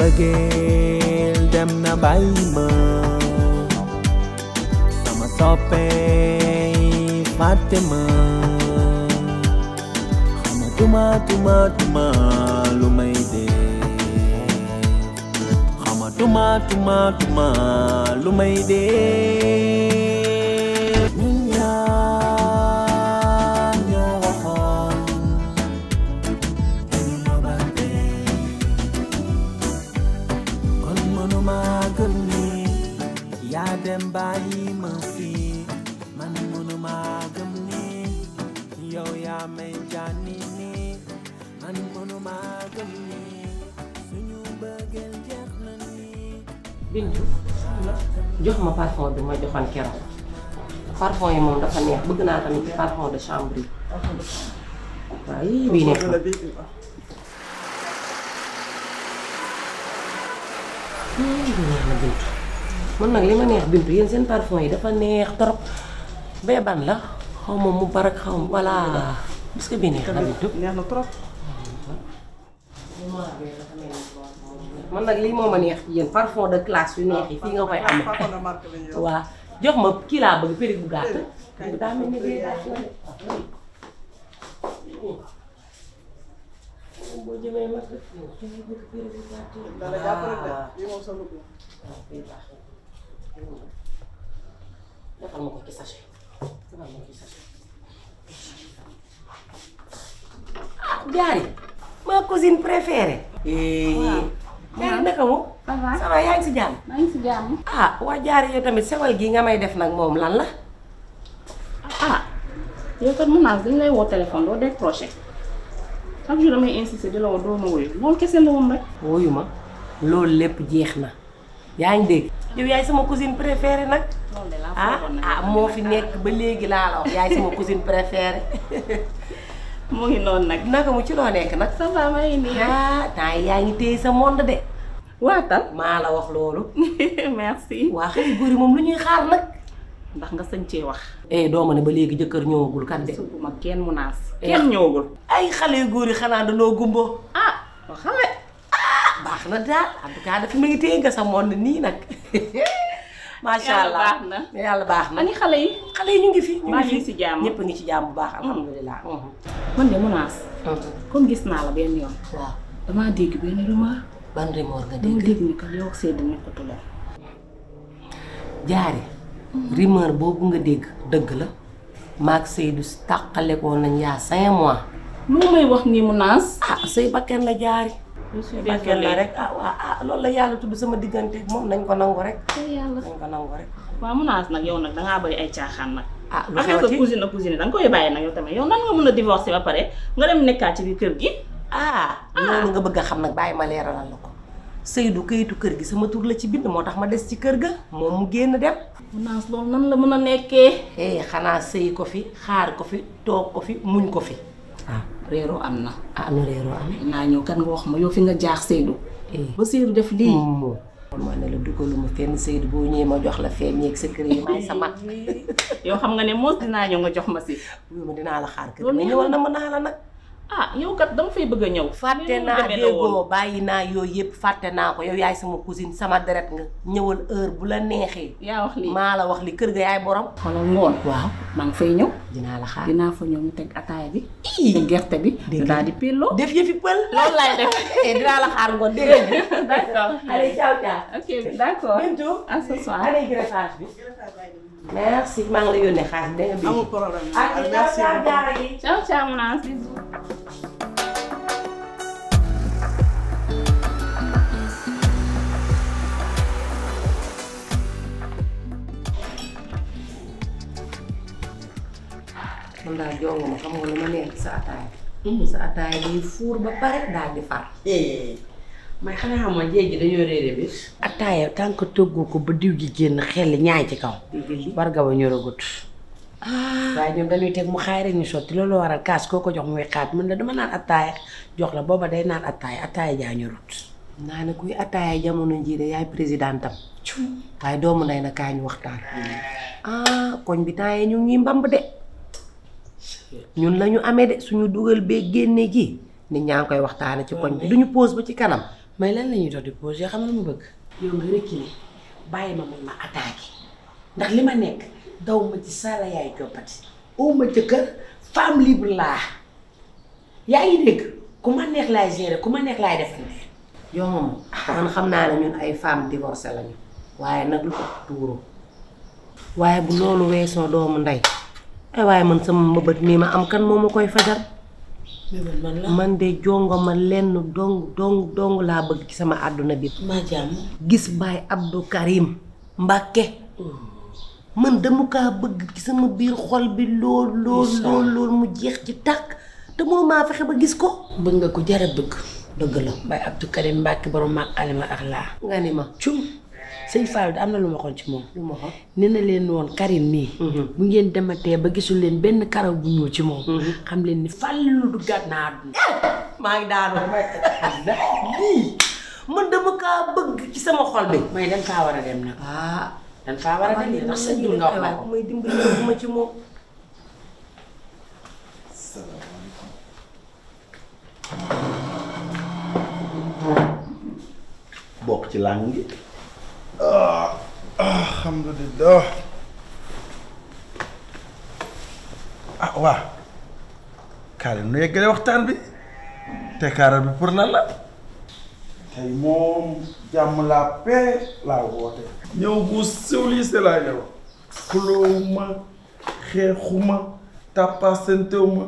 mbëggeel dem na bàyyi ma sama soppey fàtte ma xamatuma lu may dee xamatuma lu may dee ñun ñaar ñoo waxoon dañu nobante kon mënuma gëm ni yaa dem bàyyi ma fii man mënuma gëm ni yow yaa may jànni ni man mënuma gëm ni suñu bëggeel jeex na ni. Bintu jox ma parfum bi ma joxoon keroog parfum yi moom dafa neex bëgg naa tamit ci parfum de chambre yi waaw yii bii neex na Bintu man nag li ma neex Bintu yéen seen parfum yi dafa neex trop bee ban la xaw ma mu barak xaw ma voilà est-ce que bii neex na Bintu neex na trop. man nag lii moo ma neex ci yéen parfum de classe yu neex yi fii nga koy amee waaw jox ma kii laa bëgg périg bu gàtt daa mel ni day gàtt la boo jëmee mag rek périg bu gàtt dala jàpp rek de yi moom sa lugg waaw day baax defal ma ko ci sachet defal ma ko ci sachet ah Diary ma cousine préférée Diary naka mu ça va yaa ngi si jàmm maa ngi si jàmm. ah waa Diary yow tamit sewal gii nga may def nag moom lan la ah yow kat mën naa dañ lay woo téléphone doo décroché chaque jour damay insister di la woo doo ma wuyu loolu kese la woon rek. wuyu ma loolu lépp jeex na yaa ngi dégg yow yaay sama cousine préférée nag loolu de laa foogoon nag. moo fi nekk ba léegi laa la wax yaay sama cousine préférée mu ngi noonu nag. naka mu ci loo nekk nag ça va maa ngi nii rek. temps yaa ngi téye sa monde de waatal. maa la wax loolu merci. waa xale góor yi moom lu ñuy xaar nag ndax nga sañ cee wax. doo ma ne ba léegi jëkkër ñëwagul kat de sugu ma kenn munaas. kenn ñëwagul. ay xale yu góor yi xanaa danoo gumbo ah ba xale. baax na daal en tout cas dafa ma ngi téye nga sa monde nii nag macha allah baax na. yàlla baax na ani xale yi. xale yi ñu ngi fi maa ngi si jàmm. ñëpp a ngi ci jàmm bu baax alhamdulilah man de munaas. comme gis naa la benn yoon. waaw damaa dégg benn rumeur. ban rumeur nga dama dégg dégg ni que yow ak Seydou nekkatuloo. Diary rumeur boobu nga dégg dëgg la maag Seydou tàqale ko nañ yaa 5 mois lu may wax nii munaas. say bakken la Diary say bakken la rek loolu la yàlla tudd sama diggante moom nañ ko nangu rek yàlla. nañ ko nangu rek waaw munaas nag yow nag dangaa bëri ay caaxaan nag. lu affaire xew sa ci cousine cousine danga koy bàyyi nag yow tamit yow nan nga mën a divorcer ba pare nga dem nekkaat ci biir kër gi. loolu nga bëgg a xam nag bàyyi ma leeralal la ko Seydou kayitu kër gi sama tur la ci bind moo tax ma des ci kër ga moom mu génn dem munaas loolu nan la mën a nekkee. xanaa sëy ko fi xaar ko fi toog ko fi muñ ko fi réeroo am na. nu réeroo amee naa ñëw kan nga wax ma yow fi nga jaax Seydou. ba Seydou def lii. ma ne la dugaluma fenn Seydou boo ñëwee ma jox la fee ñeeg sa kër yi maay sa mag yow xam nga ne moos dinaa ñëw nga jox ma si. ma dinaa la xaar kër mais ñëwal na ma naa la nag yow kat dama fay bëgg a ñëw. fàtte naa déggoo bàyyi naa yooyu yëpp fàtte naa ko yow yaay sama cousine sama deret nga ñëwal heure bu la neexee. yaa wax lii maa la wax li kër ga yaay borom. xoolal ngoon. waaw maa ngi fay ñëw. dinaa la xaar dinaa fa ñëw ñu teg ataaya bi. te gerte bi. ñu daal di pelloo. def yëfi pël. loolu laay def. dinaa la xaar ngoon dégg nga. d'accord. allez ciao ciao. ok d'accord. Bintu. à ce soir. allez greffage bi. merci maa ngi la yónnee xaalis dégg nga. amul problème. merci beaucoup. ciao ciao Mounass. bisous. man daal jongo ma xam nga lu ma neex sa ataaya. sa ataaya day fuur ba pare daal di far. may xanaa xam nga jéeg ji dañoo réere bis. ataaya tant que toggu ko ba diw gi génn xel ñaay ci kaw. barga ba ñoragut. waaye ñoom dañuy teg mu xaay rek ñu sotti loolu waral kaas koo ko jox muy xaat mën la dama naan ataaya jox la booba day naan ataaya jaa ñorut. naa ne kuy ataaya jamono jii de yaay présidentam. waaye doomu ndey na kaa ñu waxtaan. koñ bi temps yii ñu ngi mbamb de. ñun la ñu amee de suñu dugal bee génne gi nit ñaa ngi koy waxtaane ci koñ bi duñu pause ba ci kanam may lan la ñuy dox di posé xam nga lu ma bëgg yow nga reculer bàyyi ma man ma attaqué ndax li ma nekk daw ma ci sala yaay coppati oo ma jëkkër femme libre laa yaa ngi dégg ku ma neex laay gérer ku ma neex laay defante yow moom man xam naa ne ñun ay femmes divorcées lañu waaye nag lu ko tuuru waaye bu loolu weesoo doomu ndey ay waaye man sama mbëbët mii ma am kan moo ma koy fajal man de jongo ma lenn dong laa bëgg ci sama àdduna bi maa jàmm gis Baye Abdou Karim Mbàkke man dama kaa bëgg ci sama biir xol bi lool mu jeex ci tàkk te mënu maa fexe ba gis ko bëgg nga ko jara bëgg dëgg la Baye Abdou Karim Mbàkke borom maag alima ak laa nga ni ma cum sëñ Fall am na lu ma xoon ci moom lu ma xoon nee na leen woon Karim mii bu ngeen dematee ba gisul leen benn karaw bu ñuul ci moom xam leen ni fàllu du gàtt naa àdduna maa ngi daanoo lii man dama kaa bëgg ci sama xol bi may dañ faa war a dem nag dañ faa war a dem ndax sa jur nga wax ma ko may dimbali ma ci moom bokk ci làng gi alhamdulillah waa kaale nu yeggale waxtaan bi tekkaaral bi pour lan la tey moom jàmm la paix laa woote ñëw bu civilisé laa ñëw xuloowuma xeexuma tàppasentewuma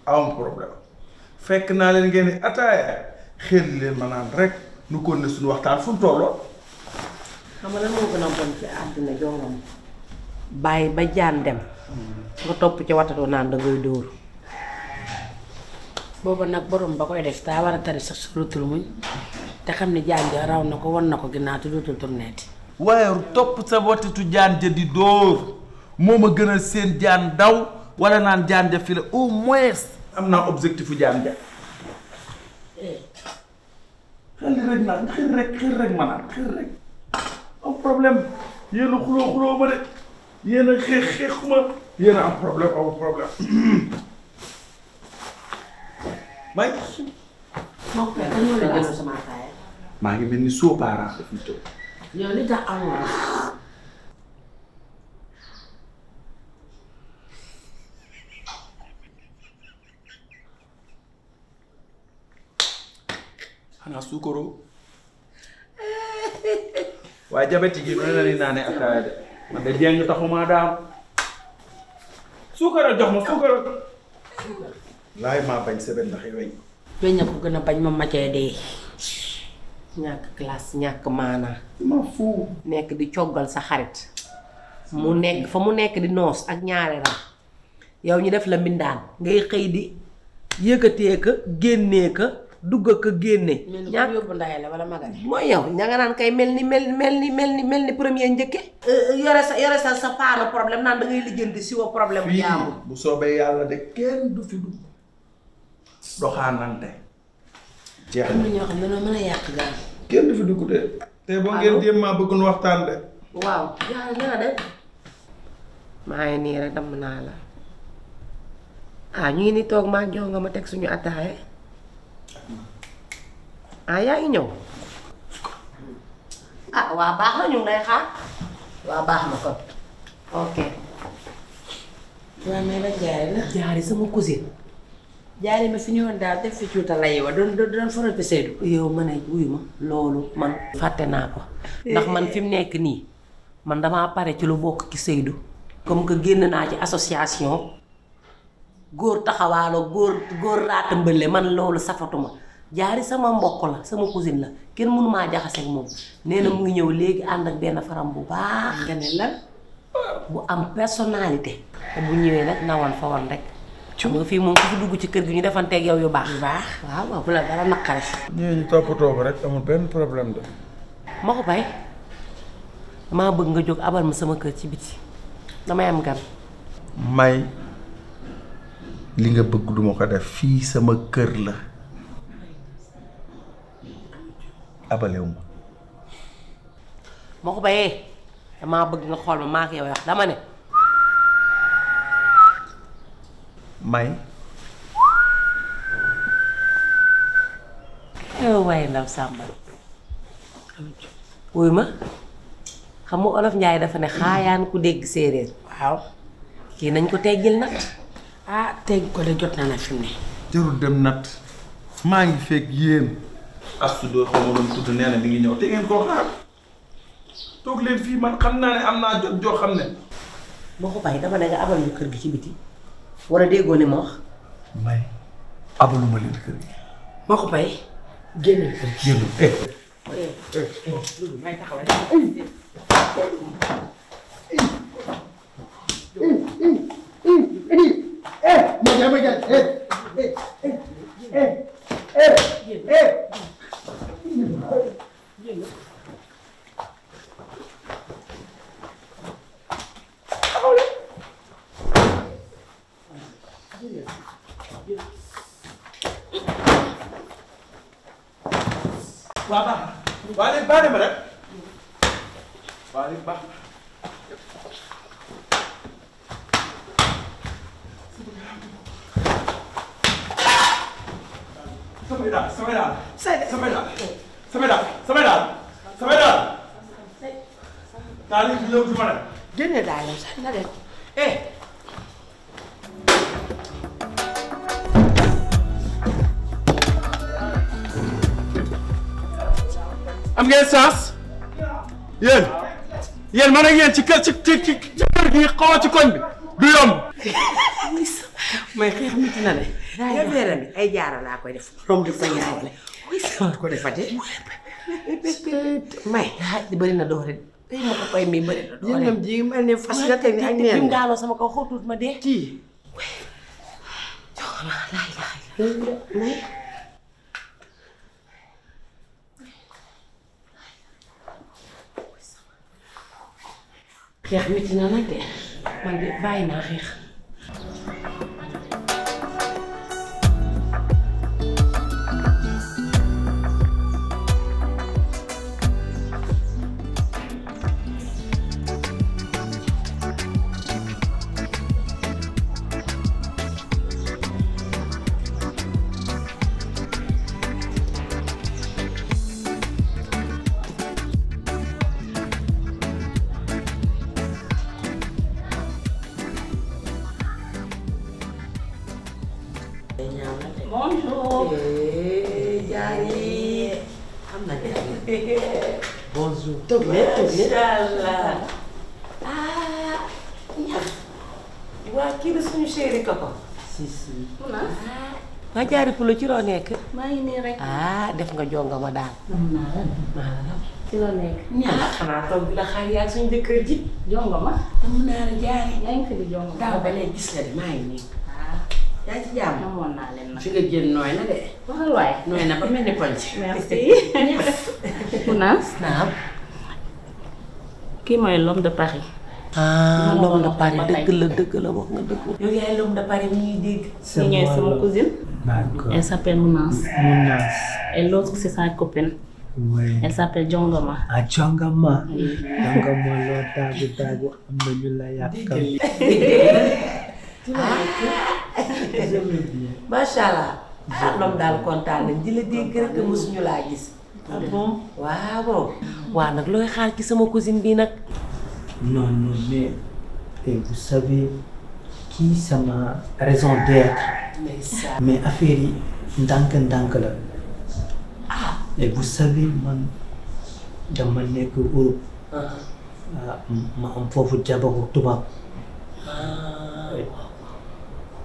am problème fekk naa leen ngeen di ataaya xel leen ma naan rek nu ko ne suñu waxtaan fu mu tolloo xam nga lan moo gën a bon ci àdduna jongam bàyyi ba jaan dem nga topp ci watatu naan da ngay dóor booba nag borom ba koy def daa war a tari sax suratul muñ te xam ne jaan ja raw na ko wan na ko ginnaaw te dootul tourneeti waaye topp sa watatu jaan ja di dóor moo ma gënal seen jaan daw wala naan jaan ja fi la au moins am naa objectifu jaan ja xel rek naan xel rek ma naan xel rek am problème yéen a xuloo ma de yéen a xeexuma yéen a am problème am problème may maa ngi mel ni soo parent daf ñu tëb yow li tax amoo xanaa suukaroo waaye jabet gi noonu la ni naa ne ataaya de man de jeng taxumaa daam suukara jox ma suukara laay maa bañ seben ndax weñ weñ na ko gën a bañ ma macee dee ñàkk classe ñàkk maanaa ma fu nekk di coggal sa xarit mu nekk fa mu nekk di noos ak ñaareeram yow ñu def la mbindaan ngay xëy di yëkkatee ka génnee ka dugg ka génne ñaar yóbbu ndaay la wala magale mooy yow ña nga naan kay mel ni premier njëkke yore sa paano problème naan da ngay lijjanti si wa problème bu jaamu bu soobee yàlla de kenn du fi dugg doxaanante jeex am na ñoo xam ne dañoo mën a yàq gaal kenn du fi dugg de te boo ngeen jéem maa bëgg nu waxtaan de waaw yaa nga def maa ngi nii rek damm naa la ñu ngi ni toog maa jox nga ma teg suñu attaaye yaa ngi ñëw waa baax na ñu ngi lay xaar waa baax na kon ok waaw mais ba jaari la jaari sama cousine jaari ma fi ñëwoon daal def fi cuuta lay wa doon forote Seydou yow ma ne wuyu ma loolu man fàtte naa ko ndax man fi mu nekk nii man damaa pare ci lu bokk ci Seydou comme que génn naa ci association góor taxawaalo góor raata mbële man loolu safatuma jaari sama mbokk la sama cousine la kenn mënu maa jaxase ak moom nee na mu ngi ñëw léegi ànd ak benn faram bu baax nga ne lan bu am personnalité te bu ñëwee nag nawan fa wan rek xam nga fii moom ku fi dugg ci kër gi ñu defanteeg yow yu baax waaw bu la dara naqare ñëwee ñu toppatoo ko rek amul benn problème de ma ko bay damaa bëgg nga jóg abal ma sama kër ci biti damay am gan may li nga bëgg duma ko def fii sama kër la abalew ma ko bayee damaa bëgg nga xool ma maa ko yow wax dama ne may yow waaye ndaw Samba wuy ma xam nga olof Njaay dafa ne xaayaan ku dégg séeréer. waaw. kii nañ ko teggil nag. ah tegg ko de jot na nag fi mu ne. jarul dem nat maa ngi fekk yéen astu doo xaw ma doon tudd nee na mi ngi ñëw te ngeen koo xaar toog leen fii man xam naa ne am naa jot joo xam ne. boo ko bàyyi dama ne nga abal ñu kër gi ci biti wala déggoo li ma wax. may abaluma leen kër gi. moo ko bay génn kër gi. génn may taxawal. waa baax waa léegi baax ma rek waa léegi baax samay daal samay daal samay daal samay daal samay daal samay daal daal yi fi ñëw ci ma ne génne daal la sax na dem. am ngeen chance yéen man ak yéen ci kër ci kër gi xaw ci koñ bi du yomb. may xeex miti na de. nga veera bi ay jaara laa koy def. rom di ko ñaawale. ko defate. may. di bëri na doole tey ma ko koy mi bëri na doole. jëngam ji mel ne fas nga teg ni ak neen. bi mu daanoo sama kaw xóotut ma dee. kii. may. xeex miti na nag de. man de bàyyi naa xeex. Bonjour. Diagne. am na de. bonjour. toog leen toog leen. Inch'Allah. ah ñax. waa kii la suñu chéri Koko. si si. waa jaari fu la ci loo nekk. maa ngi nii rek. def nga jonga ma daal. ci la nekk. ñaar xanaa toog di la xaar yaa suñu jëkkër ji. jongo ma. am naa la jaari. yaa ngi fi di jongo ma. daaw ba léegi gis nga de maa ngi nii. yaa ngi ci jàmm. namoon naa leen nag. fi nga génn nooy na de. waxal waay. nooy na ba mel ni ponc. merci. Mounass. naam. kii mooy l'homme de Paris. l'homme de Paris dëgg la wax nga dëgg. yow yaay l'homme de Paris mi ñuy dégg. Kii ñooy sama cousine. D'accord. Elle s'appelle Mounass. Mounass. Et l'autre c'est sa copine. Oui. Elle s'appelle Jongoma. Ah, Jongama. Jongama loo daagu am na ñu la yàkkam. macha allah. l'homme daal kontaan nañ di la dégg rek te mosuñu laa gis. ah bon. waaw. waa nag looy xaar ci sama cousine bi nag. Non, mais vous savez qui c'est ma raison d'être. Mais affaire yi ndànk la. Et vous savez man dama nekk Europe. ma am foofu jabaru tubaab.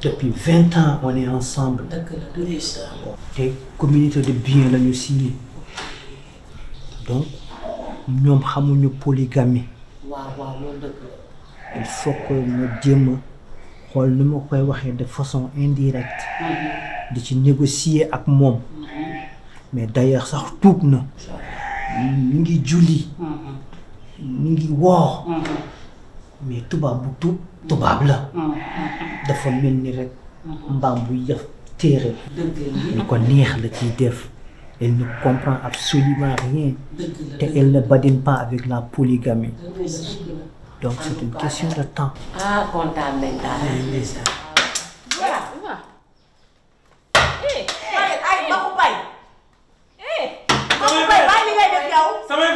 Depuis 20 ans on est ensemble. te communauté de biens la ñu signé. donc ñoom xamuñu polygamie. waaw loolu dëgg la. il faut que ñu jéem a xool ni ma koy waxee de façon indirecte. di ci négocier ak moom. mais d'ailleurs sax tuub na. mi ngi julli. mi ngi woor. mais tubaab bu tuub tubaab la. dafa mel ni rek mbaam bu yëf téere. lu ko neex la ciy def. elle ne comprend absolument rien. te elle ne badine pas avec la polygamie. donc c'est une question de temps. kontaan nañ daal. voilà. ay Maxu Bay. Maxu Bay bàyyi li ngay def yow. samay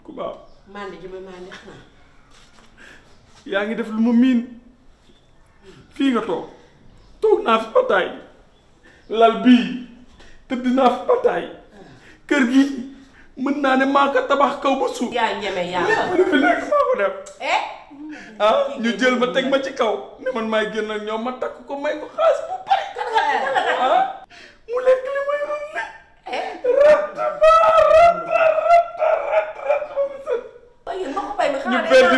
ku baax mandi ji ma mandi xanaa yaa ngi def lu ma miin fii nga toog naa fi bataay lal bii tëdd naa fi bataay kër gi mën naa ne maa ko tabax kaw ba suuf yaa ñeme yaa lu fi nekk maa ko def ñu jël ma teg ma ci kaw ne man maay génn ak ñoom ma takk ko may ko xaalis bu bari mu lekk li may ron lekk ñu beddi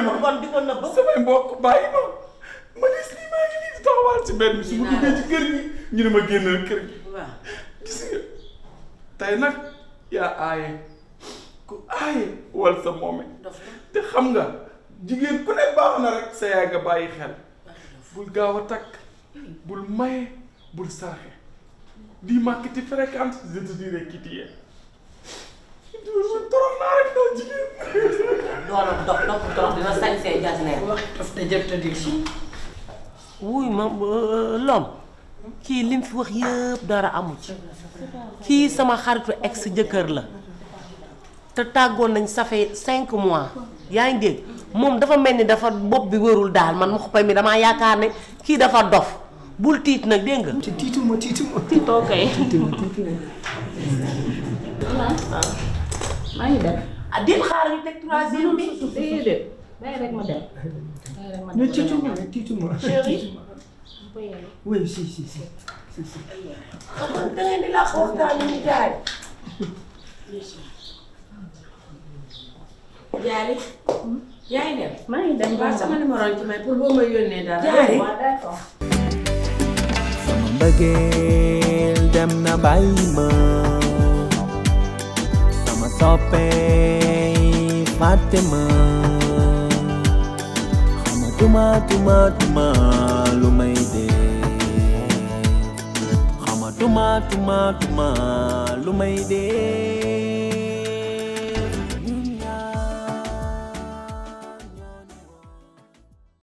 ma samay mbokk bàyyi ma ne si maa ngi nii di taxawaal ci mbedd mi su ma duggee ci kër gi ñu ne ma génnal kër gi gis nga tey nag yaa aaye ku aaye wal sa moome te xam nga jigéen ku ne baax na rek sa yaay nga bàyyi xel bul gaaw a takk bul maye bul sarxe di màkk ti fréquente je te dirai qui tu es torox naa rek daal jigéen doona dox torox dina sañsee jasneer wax daf te jëf te di wuy ma lom kii lim fi wax yëpp dara amu ci kii sama xaritu ex jëkkër la te tàggoon nañ ça fait 5 mois yaa ngi dégg moom dafa mel ni dafa bopp bi wërul daal man ma xoppay mi damaa yaakaar ne kii dafa dof bul tiit nag dégg nga. tiituma tiitoo kay. maa ngi dem. ah déet xaaral ñu teg 3e bi. déedéet bàyyi rek ma dem. ne tiituma chérie. oui si xam nga da ngeen di laax waxtaan ñu jaay. Jaali yaa ngi dem maa ngi dem waaw sama numéro ci may pour boo ma yónnee dara Jaali sama mbëggeel dem na bàyyi ma sama soppee fàtte ma xamatuma lu may dee xamatuma lu may dee